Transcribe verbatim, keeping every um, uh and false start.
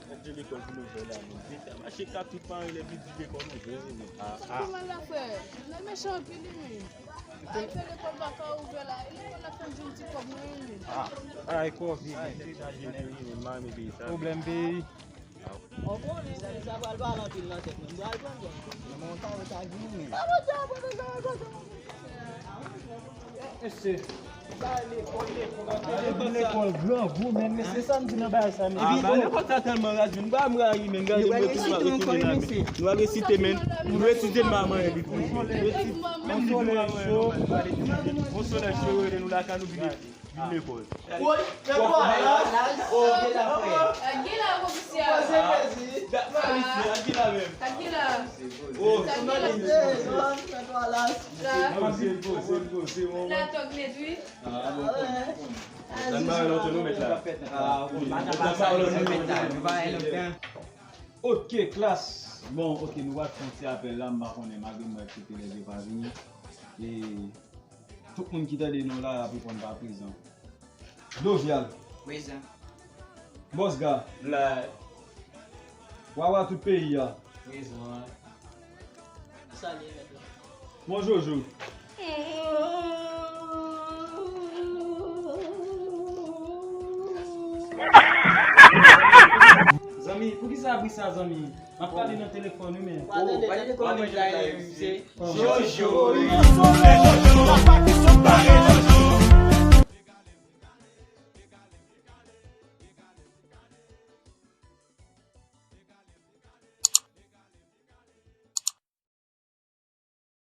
Mwen di lekòl pou nou fè la, men. Vin ta mache ka tout paran lè vin di lekòl nou fè, men. Ah, ah. Kòman la fè? Lè mechan anpil, wi, men. Ay, fè lekòl pa ka ouvè la. E lekòl la fè m jwenn ti kòb mwen, wi, men. Ah, ay, kòb, wi, men. Nèg chaje, wi, men. M pa renmen peyi sa. Pwoblèm peyi. Ou konnen, men, sa pral pale anpil nan tèt mwen. M pral pran kòb. Men mwen pa wè sa vini, men. Sa mwen te aprann sa, sa, sa. Mesye. Ba lekòl, lekòl, lekòl, grangou, men mesye, sa m di nan bagay sa, mesye. Ah, ba lekòl sa tèlman raz, men. M pa m rayi, men. Gade, nou mwen tou, nou ap etidye la, men. Nou ap resite, men. Nou etidye, m pa manyen li. Nou etidye, menm li pou manyen, nou etidye. Bon, solèy cho, rele nou lakay nou vin, vin lekòl. Woy, fè twa las. Oh, gen la, frè. Ak gen la, komisè. Poze mezi. Dat pa isi, ak gen la menm. Ak gen la. Oh, se mwen. Fè twa las. La. Se bon, se bon, se bon. La, tòg nèt, wi. Ah, bon. Sa n pa wè lòt yo nou met la. Ah, bon. Sa n pa wè lòt yo nou met la. Nou pa wè lòt tan. Ok, klas. Bon, ok, nou pral fè yon ti apèl la, m pa konnen, malgre m wè ki te leve pa vini. E tout moun ki tande non la, y ap reponn pa prezan. Jovial. Prezan. Bòs Ga. La. Wawa tout peyi a. Prezan. Salye mèt la. Mon Jojo. Zanmi, poukisa abri sa, zanmi? M ap pale nan telefòn, wi, men. Ou pa tande tèt kòmantè a, se Jojo.